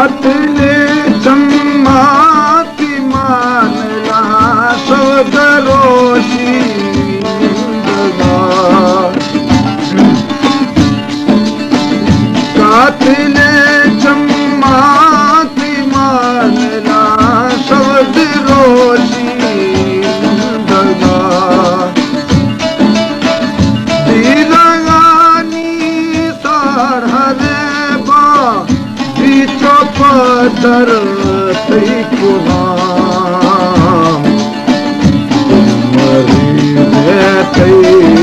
اتلے چماتی مانلا شود روشی دگا۔ قاتل چماتی مانلا شود روشی دگا۔ دیدگانی سر ہر با بیچ و پدر تئی کناں۔ مریض تئی